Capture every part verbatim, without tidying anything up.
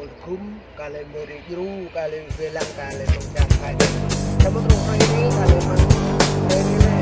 Ôl gum, kơ lĕ mơri djru, kơ lĕ wai lăng, kơ lĕ mơ̆ng čar Thái. Samơ̆ truh hrơi anai, kơ lĕ mơ̆ng hrơi anai lĕ, kơ lĕ mơ̆ng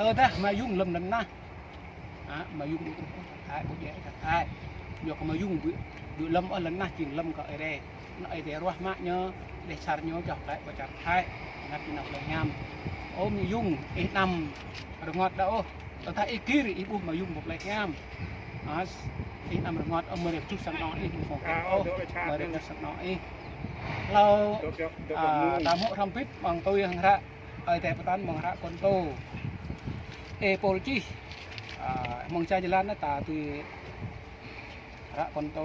Tơdah Ama Yung lơ̆m lŏn tơnah. Hă, Ama Yung ƀu truh ôh čar Thái, ƀu djai čar Thái. Yua kơ Ama Yung ƀu, ƀu lơ̆m ôh lŏn tơnah, jing lơ̆m kơ Ơi Adai. Anŭn Ơi Adai ruah mă ñu, dêh čar ñu čoh glaĭ pơ čar Thái. Ngă či nao plei hiam. Ơ Ama Yung, ih anăm rơngot đa ôh. Tơdah ih gir, ih ƀuh Ama Yung pơ plei hiam. Hă, ih anăm rơngot, ơ, mơ̆ rơ̆k čuh sang anŏ ih, mơ̆ rơ̆k čuh sang anŏ ih. Hlâo, a, ta hmư̆ hrŏm hơbĭt, mơ̆ng tui hăng hră Ơi Adai pơtăn mơ̆ng hră Kôrintô. Ơi Pôl čih, a, mơ̆ng čar jơlan anai ta tui hră Kôrintô.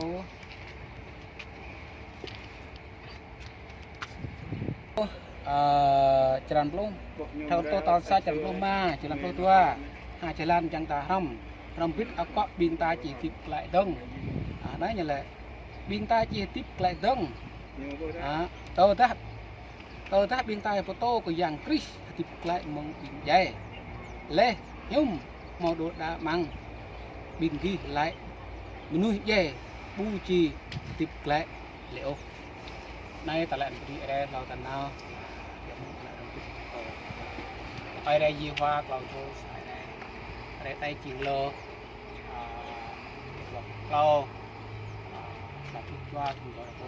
A, črăn pluh. Hră Kôrintô tal sa črăn pluh rơma, črăn pluh dua. Ha, jơlan čang ta hrŏm. Hrŏm hơbĭt akŏ ƀing ta či hơdip glaĭ dơ̆ng. Ha, anai ñu lĕ. Ƀing ta či hơdip glaĭ dơ̆ng. Ha, tơdah Tơdah ƀing ta pơtô kơ Yang Krist hơdip glaĭ mơ̆ng ƀing djai. Laih hiư̆m hmâo đôč đa mơ̆ng ƀing gih laĭ mơnuih djai ƀu či hơdip glaĭ lĕ ôh. Anai tơlơi anăn pơđĭ rai hlâo ta nao. Ơi Adai Yêhôwa klâo čô, Ơi Adai, Ơi Adai tơčô, a, klâo, a, sa čô čua, čô čô.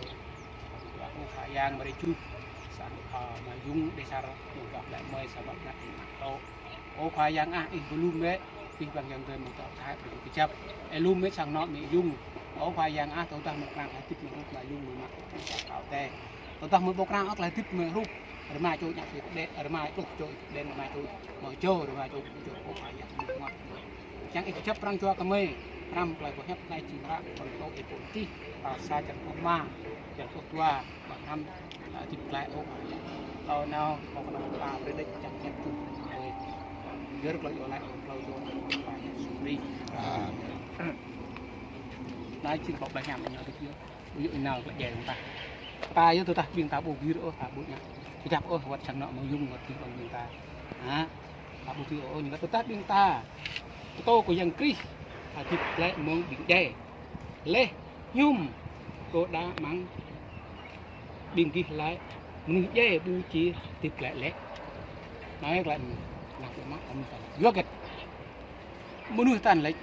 Ơ Khua Yang, mơ̆ rơčuh sang, a, Ama Yung dêh čar ñu gah glaĭ mơi samơ̆ ngă ih mă tŏ. Ơ Khua Yang ah, ih ƀu lŭm bĕ, ih ƀing yang dơi mơ̆ng tŏ Thái ƀu kơjăp. Ih lŭm bĕ sang anŏ Ama Yung. Ơ Khua Yang ah, tơdah mơ̆ krang tơlơi hơdip mơ̆ng rup Ama Yung mơ̆ mă tŏ sa kâo tĕ. Tơdah mơ̆ ƀu krang ôh tơlơi hơdip mơ̆ng rup, rơma čô ñă tui kơđeh, rơma čô čô kơđeh, rơma čô mơ̆ čô, rơma čô čô, Ơ Khua Yang mơ̆ mă. Yang ih kơjăp pran jua kơ mơi, hrăm tơlơi pơhiăp anai jing hră Kôrintô ơi Pôl čih, tal sa črăn pluh rơma, črăn pluh dua, ƀă hrăm, a, hơdip glaĭ ôh. Tơl nao, ôh kơnơ̆ng ta brơi đĕč čang hiăp čuh. Yua kơ hlâo yua laĭ hlâo yua kơ Khua Yang Yêsu Krist. Anai jing kâo ƀlĕ hiam ñu tŭ yua. Ƀu djơ̆ nao kơ djai ƀing ta. Ta yua tơdah ƀing ta ƀu gir ôh, ta ƀu ngă. Či dăp ôh wơ̆t sang anŏ mơyŭng wơ̆t tih ƀing ta. Ha? Ta ƀu gir ôh, ñu kơ tơdah ƀing ta pơtô kơ Yang Krist, hơdip glaĭ mơ̆ng ƀing djai. Laih hiư̆m kơ đa mơ̆ng ƀing gih laĭ, mơnuih djai ƀu či hơdip glaĭ lĕ. Anai glaĭ mơ̆ng, nah, mă, mơnuih ta. Yua hơget? Mơnuih ta lĕ,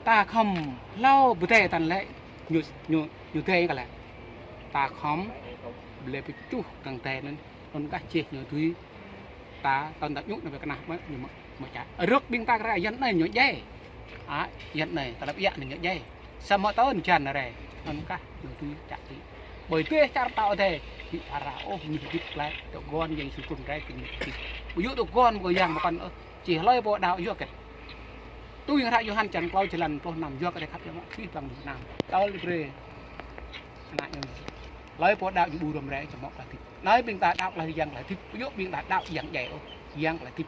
ta khŏm hlâo pơdai ta lĕ, ñu, ñu, ñu dai kơ lĕ. Ta khŏm blĕ pơčuh kăng dai anŭn, anŭn kah čih ñu tui ta, tơl ta ñŭ anŭn ƀơi kơnah mă, ñu mă, mă čă. Rơ̆k ƀing ta kơ ră yan anai ñu djai. A, yan anai, ta lăp yă anai ñu djai. Samơ̆ tơl jan rai, anŭn kah ñu tui čă tui. Ƀơi dêh čar ta ôh dai, ƀu phara ôh, ñu hơdip glaĭ, tơguan Yang Yêsu trŭn rai, kơ ñu hơdip. Ƀu djơ̆ tơguan kơ Yang mơkăn ôh, či hlơi pô đaŏ yua hơget. Tui hră Yôhan črăn klâo jơlan pluh năm, yua kơ rai khăp yua mă, abih bang Việt Nam. Tơl brơi. Ană ñu. Hlơi pô đaŏ ñu ƀu răm rai, či hmâo tơlơi hơdip. Anai ƀing ta đaŏ tơlơi Yang tơlơi hơdip. Ƀu djơ̆ ƀing ta đaŏ Yang djai ôh, Yang tơlơi hơdip.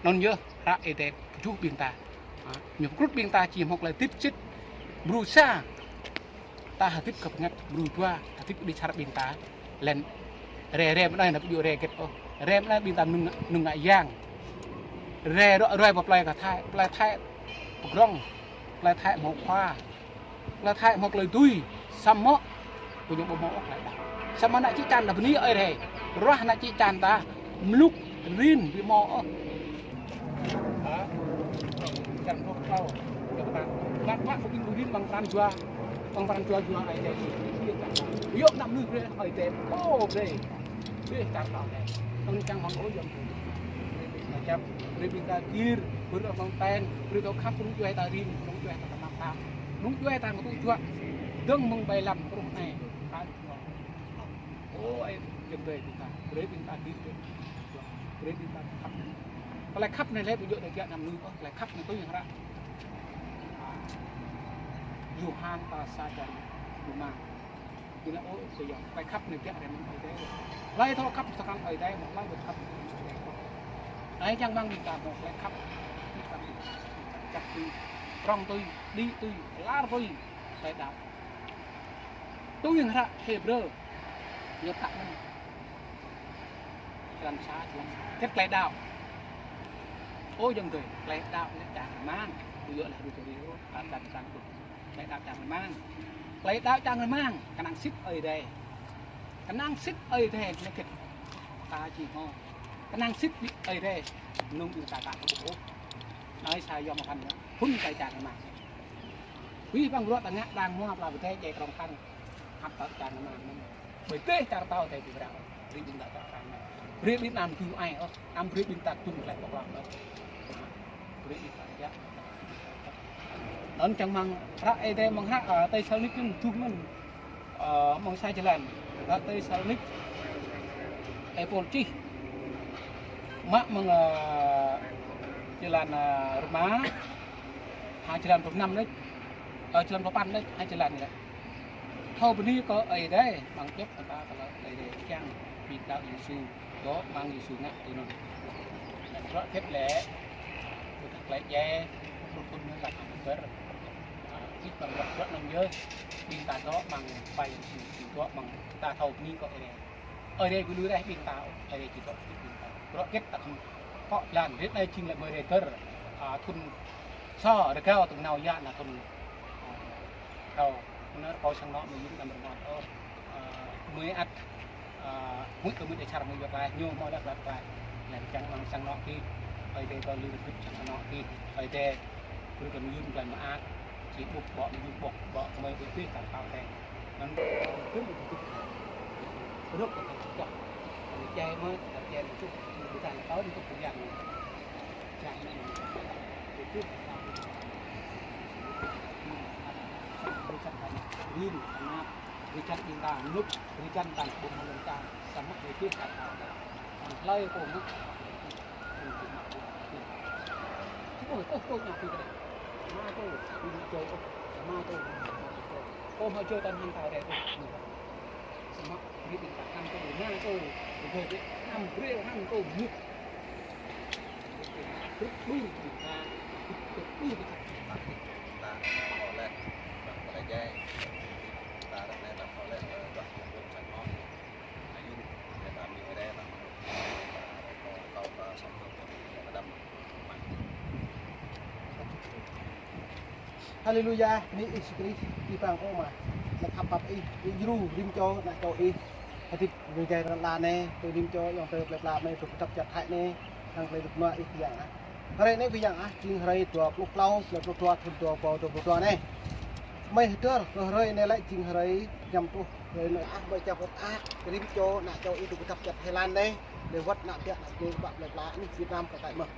Anŭn yơh hră Ơi Adai pơjuh ƀing ta. Ha, ñu pơkrŭt ƀing ta či hmâo tơlơi hơdip sĭt. Bruă sa, ta hơdip kơ bơngăt, bruă dua, hơdip kơ đĭ čar ƀing ta. Lĕ rai, rai mơ̆n anai, anai ƀu djơ̆ rai hơget ôh. Rai mơ̆n anai ƀing ta mơnŭng, mơnŭng ngă yang. Rai rŏ, rai pơ plơi kơ Thái, plơi Thái pơgrŏng, plơi Thái hmâo khua. Tơlơi Thái hmâo tơlơi tui, samơ̆ kơ ñu ƀu hmâo ôh tơlơi đaŏ. Samơ̆ ană čư̆ čan ta bơni Ơi Adai. Ruah ană čư̆ čan ta mlŭk rin ƀu hmâo ôh. Hă? Čan rôh klâo. Čan rôh klâo. Ngă mă kơ ƀing rin amăng pran jua. Amăng pran jua jua Ơi Adai. Yua ană mơnuih brơi Ơi Adai. Ô, brơi. Brơi čar ta Ơi Adai. Amăng čang amăng ôh yơh. Brơi ƀing ta čăp, brơi ƀing ta gir, brơi ta mơ̆ng ten, brơi ta khăp, brơi djuai ta rin, brơi djuai ta tơnap tap. Mơ̆ng djuai ta ngă tŭ juă. Dơ̆ng mơ̆ng ƀai lăm truh anai. Ta dŏ. Ơ, ơi, jơ̆ng tơi ƀing ta. Brơi ƀing ta dĭ, brơi ƀing ta khăp. Tơlơi khăp anai lĕ ƀu djơ̆ tơlơi kiăng anăm lu ôh, tơlơi khăp anai tui hră Yôhan tal sa črăn rơma. Ñu laĭ ôh, tơlơi khăp anai kiăng rai mơ̆ng Ơi Adai. Hlơi thâo khăp tơkăng Ơi Adai, mơ̆ hlơi ƀu khăp tơkăng Ơi Adai. Anai čang mơ̆ng ƀing ta mơ̆ tơlơi khăp. Čăp tui, prŏng tui, đĭ tui, lar tui, tơlơi đaŏ. Tui hră Hêbrơ, ñu pơtă mơ̆n. Črăn sa, črăn sa. Hơget tơlơi đaŏ? Ơ jơ̆ng tơi, tơlơi đaŏ lĕ čang rơmang. Ƀu djơ̆ lĕ rŭ tơri ôh, ta čang rơmang. Tơlơi đaŏ čang rơmang. Tơlơi đaŏ čang rơmang, kơnang sĭt Ơi Adai. Kơnang sĭt Ơi Adai, lĕ hơget? Ta či hmâo. Kơnang sĭt Ơi Adai, mơnŭng ƀing ta ta ƀu ƀuh ôh. Anai sa yom hăn, phŭn tơlơi čang rơmang. Abih bang bruă ta ngă đang hmua pla pơdai djai krong khăn. Hăp tơlơi čang rơmang mơ̆n. Ƀơi dêh čar ta Ơi Adai ƀu brơi. Brơi ƀing ta čang rơmang. Brơi ƀing ta anăm tui ai ôh. Anăm brơi ƀing ta tŭ tơlơi pơklă ôh. Brơi ƀing ta djă. Anŭn čang mơ̆ng hră Ơi Adai mơ̆ng hră, ơ, Têsalônik anŭn tŭ mơ̆n. Ơ, mơ̆ng sa jơlan. Hră Têsalônik. Ơi Pôl čih. Mă mơ̆ng, ơ, jơlan, ơ, rơma. Ha jơlan pluh năm đôč. Ơ, jơlan pluh păn đôč. Ha jơlan anai. Thâo bơni kơ Ơi Adai, mơ̆ng djŏp ta tơlơi Ơi Adai kiăng, ƀing đaŏ Yêsu, dŏ amăng Yêsu ngă tui anŭn. Bruă hơget lĕ, ƀu tơlơi djai, ƀu thun mơ̆n lăp hăng pơr. A, ih ƀăng bruă, bruă anŭn yơh, ƀing ta dŏ amăng ƀai Yêsu, dŏ amăng ta thâo bơni kơ Ơi Adai. Ơi Adai ƀu lui reh ƀing ta, Ơi Adai či dŏ ƀing ta. Bruă hơget ta khŏm kŏ jơlan, rĭt anai jing lĕ mơi rơgơr, a, thun sô rơgao tơ̆ng nao yă anai thun, a, rơgao. Anŭn rơkâo sang anŏ mơi yŭn anăm rơngot ôh, a, mơi ăt, a, huĭ kơ mơi dêh čar mơi yua klaih, ñu hmâo lăp lăp klaih. Lĕ čang amăng sang anŏ gih, Ơi Adai kơ lui rơgĭt sang anŏ gih, Ơi Adai brơi kơ mơi yŭn klaih mơak, či ƀuh ƀô̆ mơi yŭn ƀô̆, ƀô̆ kơ mơi ƀuh dêh čar ta Ơi Adai. Anŭn, kơ mơi ƀuh dêh. Rơ̆k kơ ta čoh. Kơ mơi djai mơi, ta djai mơi čuh, mơi ƀuh ta lĕ kâo dêh kơ pơyang mơi. Čang mơi. Ƀuh dêh ta. Ƀuh čang ta. Rin, anăp. Ƀuh čang ƀing ta, mlŭk. Ƀuh čang ta, ƀuh mơ̆ng lŏn čar. Samơ̆ ƀuh dêh ta. Anŭn hlơi kơ mơi. Ơ, ơ, ơ, ngă phi kơ đĕ. Mă tô, phi ngă čô, phi ngă čô. Kơ mă čô tăn hăng ta đĕ. Samơ̆ brơi ƀing ta hăng tô, ngă tô, brơi ƀing ta hăng tô, mŭt. Haleluya, bơni Yêsu Krist, Ih pang ơ Ama, lĕ khăp pap Ih, Ih djru rĭm čô ană čô Ih, hơdip rĭm čô lŏn ala anai, tui rĭm čô ayŏng adơi plơi pla mơi, tui kơdŏp čar Thái anai, hăng plơi dŭk nua Ih Yang ah. Hrơi anai Ih Yang ah, jing hrơi dua pluh klâo, bulan pluh dua, thun dua rơbâo dua pluh dua anai. Mơi hơdơr kơ hrơi anai lĕ jing hrơi ñăm truh hrơi anai ah, mơi čang pơpă rĭm čô ană čô Ih tui kơdŏp čar Thái Lan anai, lĕ wơ̆t ană ƀiă ană ƀing pă plơi pla anih Việt Nam kơ tai mơh.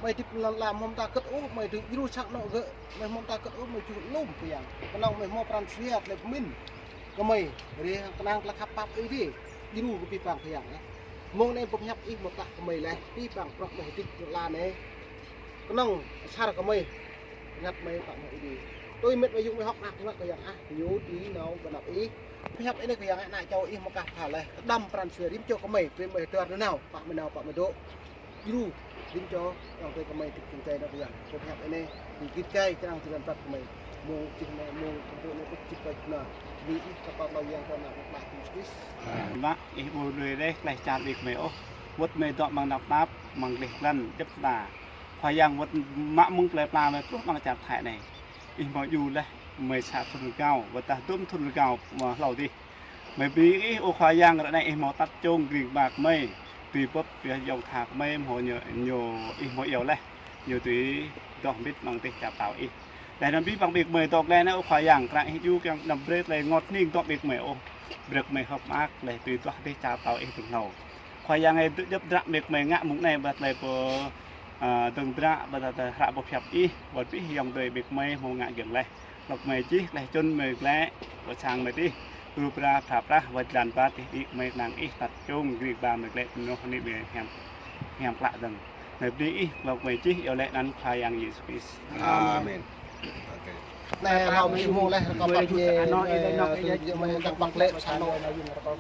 Mơi hơdip lŏn ala mơ̆ng ta kơt ôh, mơi hơdip djru sang anŏ gơ̆, mơi mơ̆ng ta kơt ôh, mơi čuh lŏm Ih Yang. Kơnơ̆ng mơi hmâo pran jua tơlơi pơmĭn kơ mơi, rai hăng kơnang tơlơi khăp pap Ih rai, djru kơ abih bang Ih Yang ah. Mông anai boh hiăp Ih mơ̆ tlă kơ mơi laih, abih bang prŏng mơi hơdip lŏn ala anai. Kơnơ̆ng asar kơ mơi, bơngăt mơi pă mơi Ih rai. Tui mĕt mơi yŭng mơi hŏk mơak mơ̆ kơ Yang ah, ñu dưi nao ƀơi anăp Ih. Boh hiăp anai kơ Yang ah, ană čô Ih mơkah pha laih, kơđăm pran jua rĭm čô kơ mơi, brơi mơi hơdơr nanao, pă mơi nao, pă mơi dŏ. Djru rĭm čô ayŏng adơi kơ mơi tĭp čơng čai nao kơ Yang. Boh hiăp anai, ñu git gai čơrang jơlan pap kơ mơi. Mông čih anai, mông kơmpŭ anai, tŭk čih gai čơna. Bơni Ih kơ pap mơi Yang kơ ană mơ̆ng Yêsu Krist. Mă Ih ƀu lui rĕh tơlơi čar ƀing mơi ôh. Wơ̆t mơi dŏ amăng tơnap tap, amăng gleh glan djŏp ta. Khua Yang wơ̆t mă mơ̆ng plơi pla mơi truh amăng čar Thái anai. Ih hmâo djru laih, mơi sa thun rơgao, wơ̆t dah dŭm thun rơgao mơ̆ hlâo dih. Mơi bơni Ih, ơ Khua Yang, ră anai Ih hmâo atăt čông gring ba kơ mơi, tui bưp pioh yŏng tha kơ mơi, hmâo ñu, ñu, Ih hmâo iâu laih, ñu tui dŏ hơbĭt amăng dêh čar pơtao Ih. Laih anŭn abih bang ƀing mơi dŏ glaĭ anai, ơ Khua Yang, krăn Ih djru kiăng anăm brơi tơlơi rơngot hning dŏ ƀing mơi ôh, brơi kơ mơi hơ̆k mơak, laih tui dŏ dêh čar pơtao Ih tơ̆ng hlâo. Khua Yang ơi, djŏp djră ƀing mơi ngă mông anai, ƀơi tơlơi pơ, a, dơ̆ng djră, ƀơi tơlơi hră boh hiăp Ih, wơ̆t abih ayŏng adơi ƀing mơi hmâo ngă giŏng laih. Lŏk mơi čih, laih čun mơi glaĭ, ƀơi sang mơi dih, tŭ bra, pha prah, wơ̆t jơlan ba dih, đĭ mơi kơnang Ih atăt čông gring ba mơi glaĭ, tơnŏh anai mơi hiam, hiam klă dơ̆ng. Mơi bơni Ih, lŏk mơi čih, iâu laĭ anăn Khua Yang Yêsu Krist. Amen. Anai hlâo mơi yŭng mơ̆ng laih, rơkâo pap ñu, mơi, tui mơi čang păk lĕ, sa anŏ,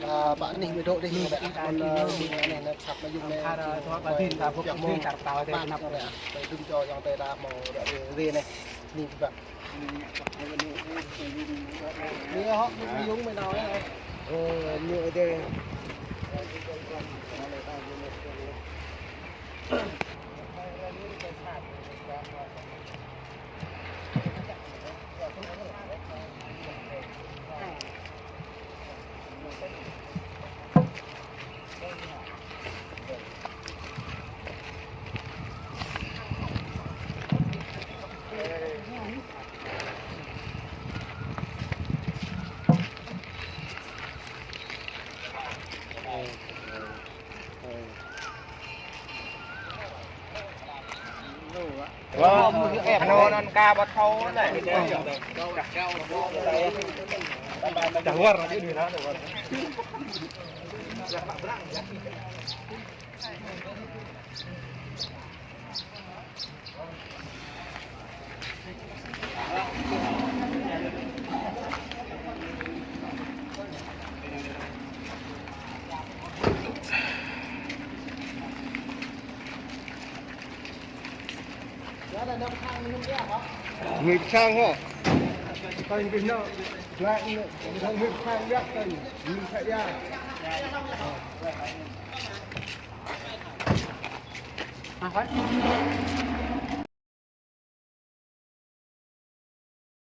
a, pă anih mơi dŏ dih, mơi ƀĕ, mơi, anai, anai, sat mơi yŭng anai, mơi, mơi, mơi, mơi, mơi dŭm čô ayŏng adơi đa hmâo ră ruai anai. Anai ƀă. Anai hŏk mơi yŭng mơi nao anai. Ơ, anai dih. Anŭn ka ƀu thâo lĕ. Người sang hả? Người sang, người sang, người sang.